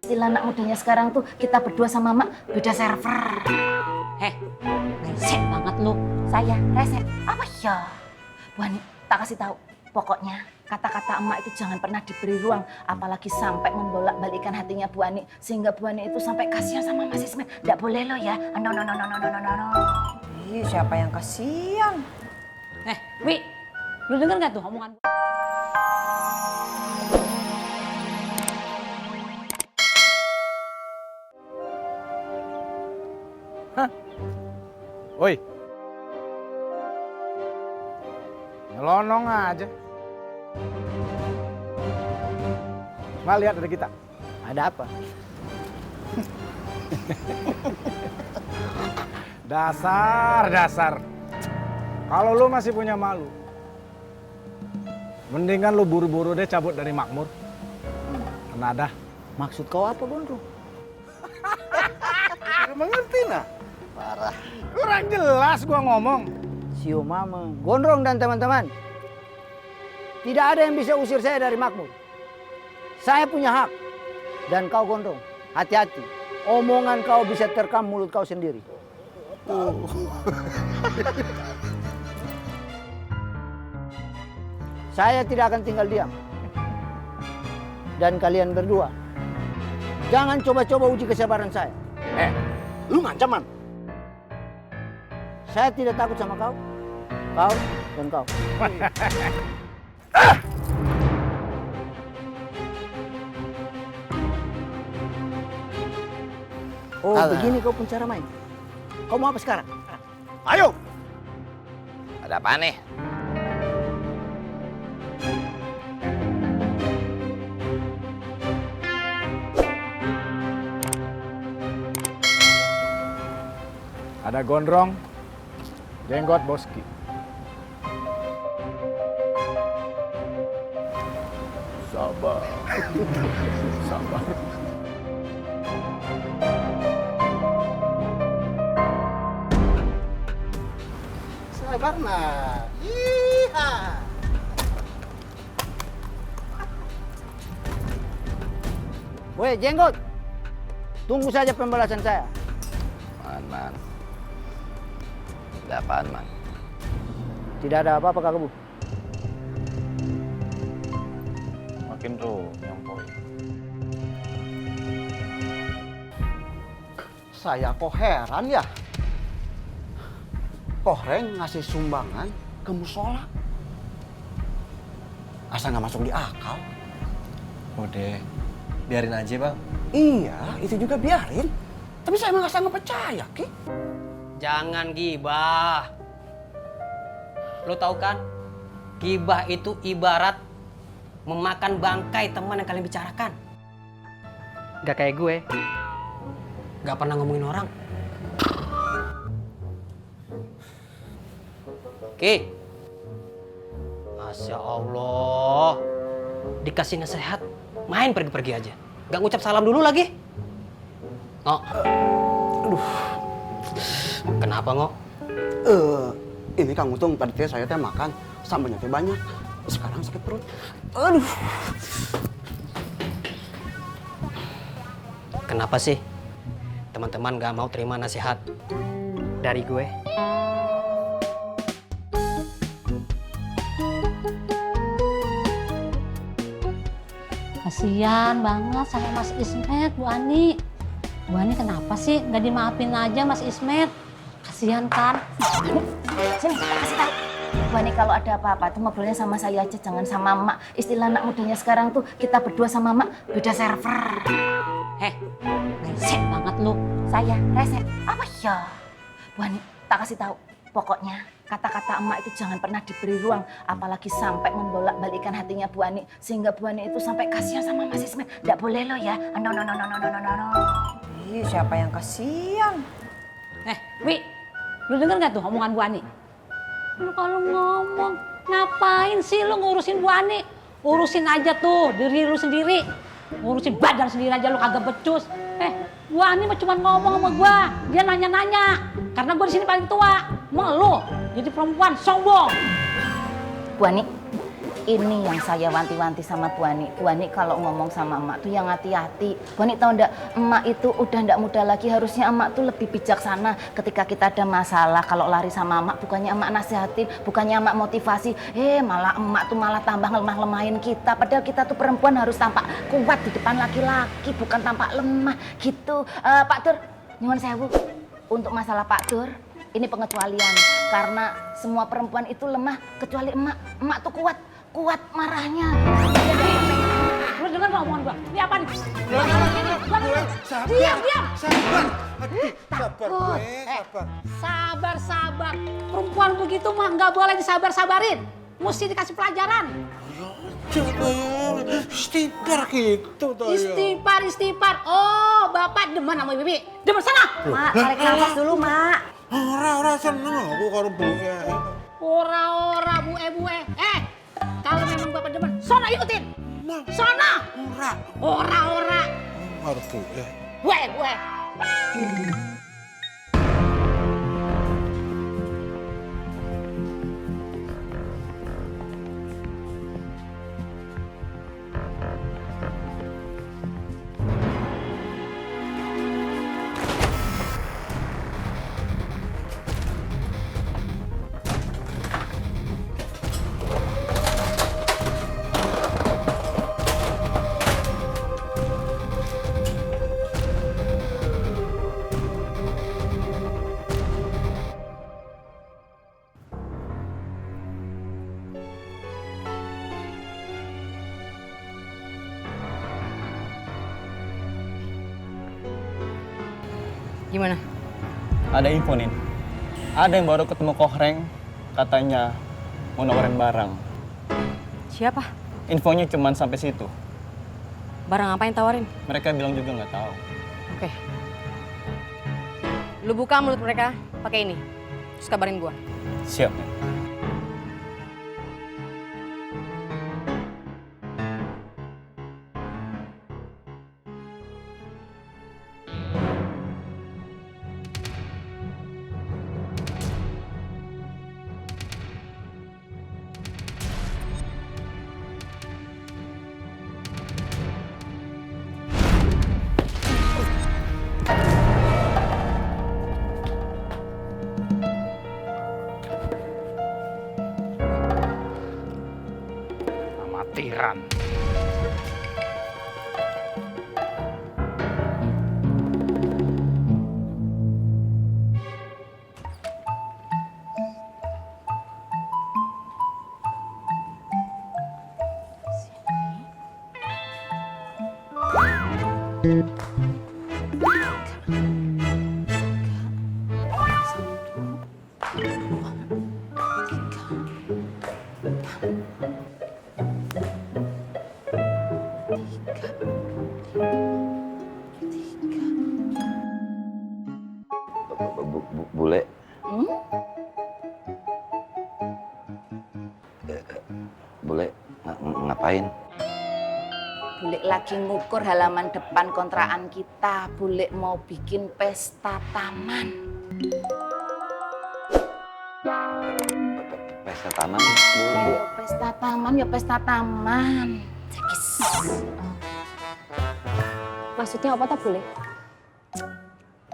Istilah anak mudanya sekarang tuh kita berdua sama Mak beda server. Resek banget lu. Saya resep. Apa ya? Bu Ani, tak kasih tahu. Pokoknya kata-kata emak itu jangan pernah diberi ruang, apalagi sampai membolak-balikan hatinya Bu Ani sehingga Bu Ani itu sampai kasihan sama Mas Ismet. Nggak boleh lo ya. No no no no no no no no. Ih, siapa yang kasihan? Wi, lu denger gak tuh omongan? Woi, nyelonong aja. Mal, lihat ada kita. Ada apa? Dasar. Kalau lu masih punya malu, mendingan lu buru-buru deh cabut dari Makmur. Kenadah. Maksud kau apa, Gondrong? Mengerti nak? Parah. Kurang jelas gua ngomong. Sio Mama, Gondrong dan teman-teman. Tidak ada yang bisa usir saya dari Makmur. Saya punya hak. Dan kau Gondrong, hati-hati. Omongan kau bisa terkam mulut kau sendiri. Saya tidak akan tinggal diam. Dan kalian berdua, jangan coba-coba uji kesabaran saya. Lu ngancam, Man? Saya tidak takut sama kau, dan kau. Oh, begini kau pun cara main. Kau mau apa sekarang? Ayo! Ada apa nih? Ada Gondrong, Jenggot Boski. Sabar. Sabar. Sabar nah. Iha. Woi, Jenggot. Tunggu saja pembalasan saya. Man. Ada apaan, Man? Tidak ada apa-apa, Kak Kebu. Makin tuh yang poin. Saya kok heran ya. Kohreng ngasih sumbangan ke musola. Asa nggak masuk di akal. Udah, biarin aja bang. Iya, itu juga biarin. Tapi saya emang nggak sanggup percaya, Ki. Jangan gibah. Lo tahu kan, gibah itu ibarat memakan bangkai teman yang kalian bicarakan. Gak kayak gue, gak pernah ngomongin orang. Ki, Masya Allah, dikasih nasihat, main pergi-pergi aja. Gak ngucap salam dulu lagi. Oh, aduh, kenapa Ngok? Ini Kang Utung, tadi saya teh makan, sambelnya teh banyak. Sekarang sakit perut. Aduh. Kenapa sih teman-teman gak mau terima nasihat dari gue? Kasian banget sama Mas Ismet, Bu Ani. Bu Ani kenapa sih nggak dimaafin aja Mas Ismet? Kasian kan? Sini, tak kasih tahu. Bu Ani kalau ada apa-apa tuh ngobrolnya sama saya aja, jangan sama Mak. Istilah anak mudanya sekarang tuh kita berdua sama Mak beda server. Resek banget lu. Saya resep. Apa ya? Bu Ani, tak kasih tahu. Pokoknya kata-kata emak itu jangan pernah diberi ruang, apalagi sampai membolak-balikan hatinya Bu Ani sehingga Bu Ani itu sampai kasihan sama Mas Ismet. Nggak boleh lo ya. No no no no no no no. Ih, siapa yang kasihan? Wi, lu denger gak tuh omongan Bu Ani? Lu kalau ngomong, ngapain sih lu ngurusin Bu Ani? Urusin aja tuh diri lu sendiri. Ngurusin badan sendiri aja lu kagak becus. Bu Ani mah cuma ngomong sama gua. Dia nanya-nanya. Karena gua di sini paling tua. Emang lu jadi perempuan sombong. Bu Ani, Ini yang saya wanti-wanti sama Bu Ani. Bu Ani kalau ngomong sama emak tuh yang hati-hati. Bu Ani tahu ndak, emak itu udah ndak muda lagi. Harusnya emak tuh lebih bijaksana ketika kita ada masalah. Kalau lari sama emak, bukannya emak nasihatin, bukannya emak motivasi. Malah emak tuh malah tambah lemah-lemahin kita. Padahal kita tuh perempuan harus tampak kuat di depan laki-laki, bukan tampak lemah gitu. Pak Dur, nyuwun sewu. Untuk masalah Pak Dur, ini pengecualian. Karena semua perempuan itu lemah kecuali emak. Emak tuh kuat marahnya. Lu dengar nggak omongan gua? Ini apa nih? Sabar. Diam. Sabar. Aduh, sabar gue, sabar. Sabar. Perempuan begitu mah nggak boleh disabar-sabarin. Mesti dikasih pelajaran. Coba ya, istighfar gitu toh ya. Istighfar. Oh, bapak demen sama Bibi. Demen sana. Mak, tarik nafas dulu, Mak. Ora seneng aku karo buke. Ora, bue. Kalau memang bapak demen, sana ikutin. Sana. Ora. Karo buke. Bue. Gimana? Ada info nih. Ada yang baru ketemu Kohreng, katanya mau nawarin barang. Siapa? Infonya cuma sampai situ. Barang apa yang tawarin? Mereka bilang juga nggak tahu. Oke. Lu buka mulut mereka pakai ini. Terus kabarin gua. Siap. Amatiran. Bule. Bule ngapain? Bule lagi ngukur halaman depan kontrakan kita. Bule mau bikin pesta taman. Pesta taman? Bu. Pesta taman. Cekis. Maksudnya apa tak boleh?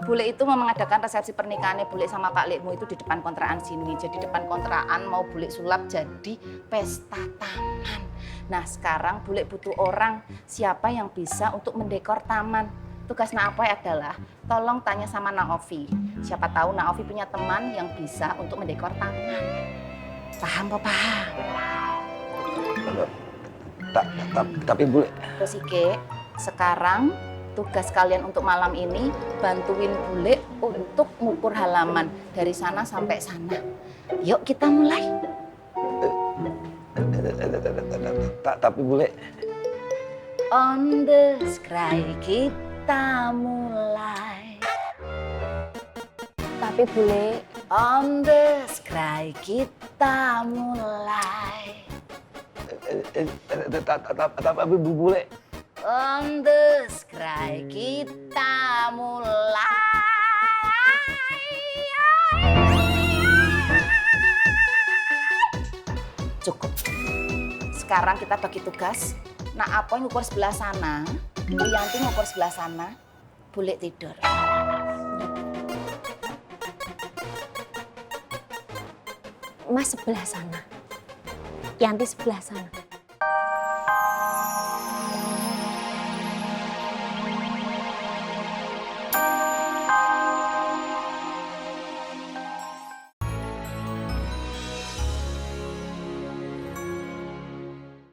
Bule itu mau mengadakan resepsi pernikahannya Bule sama Pak Lekmu itu di depan kontrakan sini. Jadi depan kontrakan mau Bule sulap jadi pesta taman. Nah sekarang Bule butuh orang siapa yang bisa untuk mendekor taman. Tugas Naapoy adalah tolong tanya sama Naofi. Siapa tahu Naofi punya teman yang bisa untuk mendekor taman. Paham po paham? Tapi Bule. Terus Ike, sekarang tugas kalian untuk malam ini bantuin Bule untuk ngukur halaman dari sana sampai sana. Yuk kita mulai. Tapi Bule. On the sky kita mulai. Tapi Bule, On the sky kita mulai. Tapi Bule. On the sky kita mulai. Cukup. sekarang kita bagi tugas. Nah, apa yang ngukur sebelah sana, Bu Yanti ngukur sebelah sana, boleh tidur. Mas sebelah sana. Yanti sebelah sana.